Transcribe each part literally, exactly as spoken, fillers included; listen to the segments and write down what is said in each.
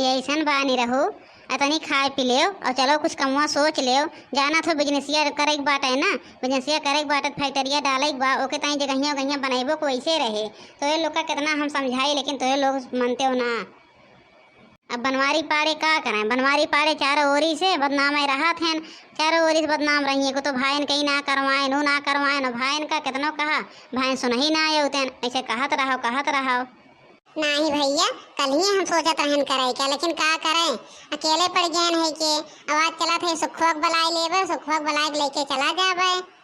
ये अइसन बा निरहू, अ तनी खाए पी लेव अउर चलो कुछ कमवा सोच लेव। जानत हो बिजनेसिया करे के बाटे ना, बिजनेसिया करे के बाटे, फैक्ट्रिया डाले के बा, ओके ताई जगहिया उगहिया बनैबो को वैसे रहे। तोरे लोग का कितना हम समझाई लेकिन तोरे लोग मनते हो ना। अब बनवारी पाड़े का करें, बनवारी पाड़े चारों ओरी से बदनाम रहत हैं, चारों ओरी से बदनाम रहिए को तो भाईन कहीं ना करवाएन, उ ना करवाएन, भाईन का कितनो कहा, भाईन सुनही ना आयो तेन, ऐसे कहत रहो, कहत रहो। नाही भैया, कल ही हम सोचत रहन करे के, लेकिन का करे, अकेले पड़ गए है के। अब आज चलत है सुखवा के बुलाए लेबे, सुखवा के बुलाए के लेके चला जाबे।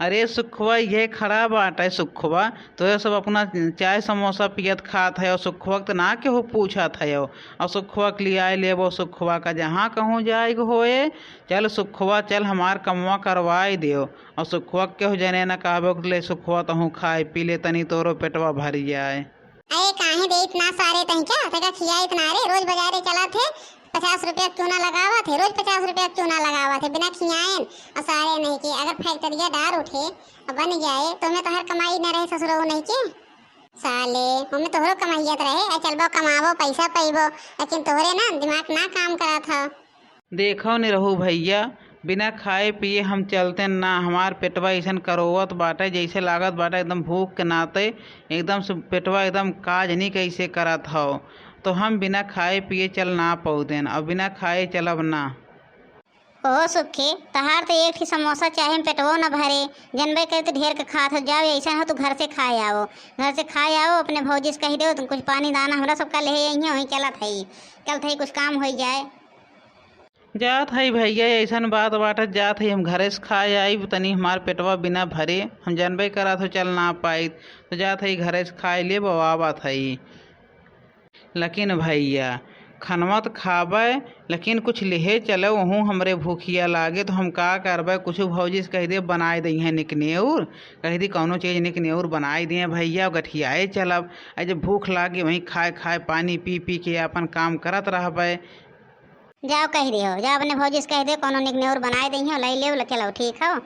अरे सुखवा, ये खड़ा बाटे सुखवा, तो ये सब अपना चाय समोसा पियत खात है और सुखवा के तो ना केहू पूछत है। और सुखवा के लियाए लेबो, सुखवा का जहाँ कहूँ जाए के होए, चल सुखवा चल हमार कमवा करवाए देव। और सुखवा के केहू जने ना कहबो के ले सुखवा तहूँ खाए पी ले तनी तोरो पेटवा भर जाए। अरे काहे देत ना सारे तही क्या? तका खियाइत ना रे, रोज बाजारे चला थे, पचास रुपया के चूना लगावा थे, रोज पचास रुपया के चूना लगावा थे, बिना खियाएन। और सारे नहीं के, अगर फैक्ट्रिया डार उठे और बन जाए, तो मैं तो हर कमाई न रहे ससुरो नहीं के। साले, हमें तोहरो कमाइयत रहे, आ चलबो कमाबो, पैसा पइबो, लेकिन तोहरे ना दिमाग ना काम करत हो। देखो निरहू भैया, बिना खाए पिए हम चलते ना। हमार पेटवा अइसन करोवत बाटे, जैसे लागत बाटे एकदम भूख के नाते एकदम से पेटवा एकदम काज नहीं कैसे करत हौ। तो हम बिना खाए पिए चल ना पौदेन और बिना खाए चलब ना। ओहो सुखे, तहार तो एक ठी समोसा चाहे में पेटवो न भरे, जनबे करे तो ढेर के खात हो। जाओ, अइसन हो तू घर से खाए आओ, घर से खाए आओ, अपने भौजी से कह दो तुम कुछ पानी दाना हमरा सबका ले अइहें, वहीं चलत है, चलत है कुछ काम हो जाए। जात हई भैया, अइसन बात बाटे, जात हई हम घरे से खाए आइब, तनी हमार पेटवा बिना भरे, हम जानबे करत हो चल ना पाइत, तो जात हई घरे से खाए लेब, आवत हई। लेकिन भैया, खनवा त खाबे, लेकिन कुछ लेहे चले, वहूँ हमरे भूखिया लागे, तो हम का करबे, कुछ भौजी से कह दे बनाए दइहें निकनेउर, कह दी कौनो चीज निकनेउर बनाए दिए भैया, गठियाए चलब। आ जब भूख लागे, वहीं खाए खाए, पानी पी पी के अपन काम करत रहबे। जाओ कह दियो, जाओ अपने भौजी से कह दियो, कौनो निक नेउर बनाए दइहो, लई लेव, चलो ठीक हो।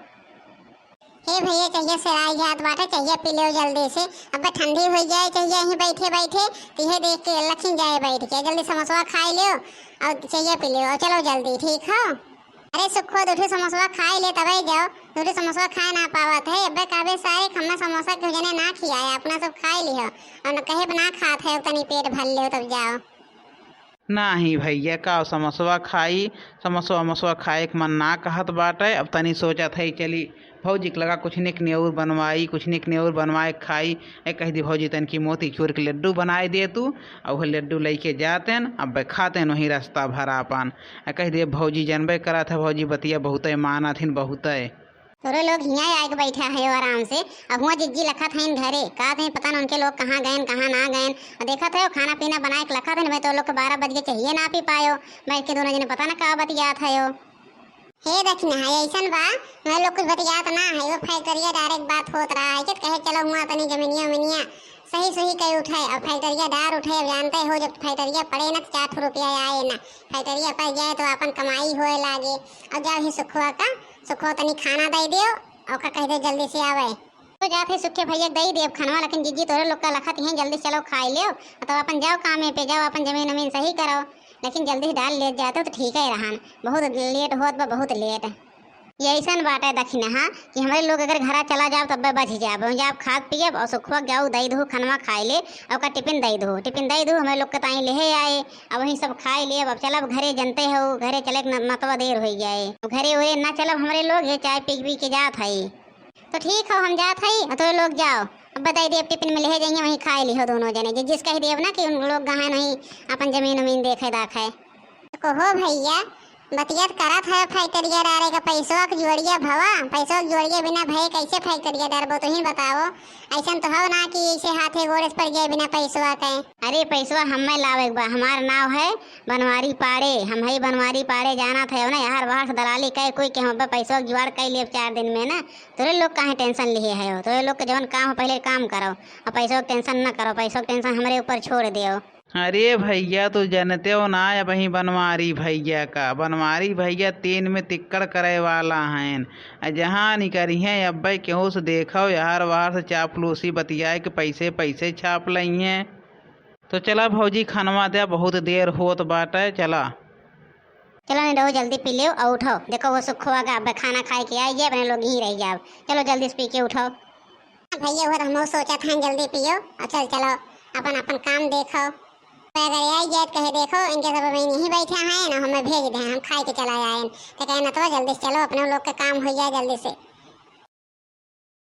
हे भैया, चहिया सेराई जात बाटे, चहिया पी लेव जल्दी से। अबे ठंडी होइ जाए, चहिया यहीं बैठे बैठे, तो इहे देख के लखिन जाए बैठ के। जल्दी समोसवा खाए लेव और चहिया पी लेव, और चलो जल्दी, ठीक हो। अरे सुखो, दू ठो समोसवा खाए ले तबे जाओ, दू ठो समोसवा खाए ना पावत है। अबे कहबे सारे खम्मा समोसा के जने ना खियाए, अपना सब खाए लिहो, और न कहे ना खात है, तनी पेट भर ले तब जाओ। नाही भैया, का समोसवा खाई? समोसवा, मोसवा खाए के मन ना कहत बाटे। अब तनी सोचत है, चली भौजी के लगा कुछ निक नेउर बनवाई, कुछ निक नेउर बनवाए के खाई। ए, कह दी, "भौजी, तनकी मोतीचूर के लड्डू बनाए दे तू।" और वह लड्डू लेके जातेन, अब खातेन वही रास्ता भर आपन। ए, कह दे, "भौजी, जानबे करत है, भौजी बतिया बहुते मानत हिन, बहुते।" तोरे लोग हियाँ आए के बैठा है आराम से, अब हुआँ जिज्जी लखत हईन घरे, का कहीं पता न उनके लोग कहाँ गएन, कहाँ ना गएन। और देखत है खाना पीना बनाए के लखत हईन, मैं तो लोग के बारह बज के चाहिए ना पी पायो, बैठ के दोनों जने पता न का बतियात है। हे दखिना है, अइसन बा, मैं लोग कुछ बतियात ना है, वो फैक्ट्रिया डायरेक्ट बात होत रहा है कि कहे चलो हुआँ तनी जमीनिया उमीनिया सही सही कई उठाए, अब फैक्ट्रिया डार उठाए, अब जानते हो जब फैक्ट्रिया पड़े ना तो चार ठो रुपया आए ना, फैक्ट्रिया पड़ जाए तो अपन कमाई होए लागे। और जब ही सुखवा का सुखो तनी खाना दे दियो, ओका कह दे जल्दी से आवे। तो जात है सुखे भैया के दे देब खानवा, लेकिन जिज्जी तोरे लोग का लखत हैं, जल्दी चलो खाए लेव, तो अपन जाओ कामे पे जाओ, अपन जमीन उमीन सही करो, लेकिन जल्दी से डाल ले जाते तो ठीक है रहन, बहुत लेट होत बा, बहुत लेट। ये अइसन बाटे दखिनहा कि हमरे लोग अगर घरा चला जाब तब्बे बच जाब, वहीं जाब खाब पियब और सुखवा के जाऊ दे दू खानवा खाए ले, और का टिफिन दे दू, टिफिन दे दू, हमरे लोग के ताई लेहे आए, अब वहीं सब खाए लेब, अब चलब घरे, जनते हो घरे चले के न-, मतवा देर हो जाए, घरे उरे ना चलब हमरे लोग, ये चाय पी पी के जात है। तो ठीक हो, हम जात हई, और तोरे लोग जाओ। अब बताई देब, टिफिन में लेहे जाइए, वहीं खाए लिहो दोनों जने। जे जिस कह देब ना कि उन लोग गहन वहीं अपन जमीन उमीन देखे दाखे। तो कहो भैया, बतियत करत है फैक्ट्रिया डारे का, पैसवा के जोड़िया भवा, पैसवा के जोड़िया बिना भये कैसे फैक्ट्रिया डारबो, तुहीं बताओ। अइसन तो हो ना कि ऐसे हाथे गोड़े से पड़ गए बिना पैसवा के। अरे पैसवा हमें लावे के बा, हमार नाव है बनवारी पाड़े, हम है बनवारी पाड़े, जानत है ना, यार बाहर से दलाली कहे कोई के हम पैसवा के जुगाड़ कर लेब चार दिन में ना। तोरे लोग काहे टेंशन लिए है हो? तोरे लोग के जवन काम हो, पहले काम करो, अब पैसों के टेंशन न करो, पैसों के टेंशन हमरे ऊपर छोड़ दियो। अरे भैया, तू जानते हो ना, अब ही बनवारी भैया का, बनवारी भैया तीन में तिक्कड़ करे वाला हैं। आ जहाँ निकरी हैं, अब्बे केहू से देखो, यार वार से चापलूसी बतियाए के पैसे, पैसे छाप लई हैं। तो चला भौजी, खानवा द्या, बहुत देर होत बाटे, चला। चलो निरहू, जल्दी पी लेव और उठो। देखो वो सुखवा का अब खाना खाए के आई गया, अपने लोग यहीं रह जाओ। चलो जल्दी से पी के उठो। हाँ भैया, वो तो हम सोचत हैं जल्दी पियो और चल चलो अपन अपन काम देखो। तो अगर आई गया तो कहे देखो इनके सब बहन यहीं बैठे हैं ना, हमें भेज दे, हम खाए के चला आए। तो कहे ना तो जल्दी से चलो, अपने लोग के काम हो जाए जल्दी से।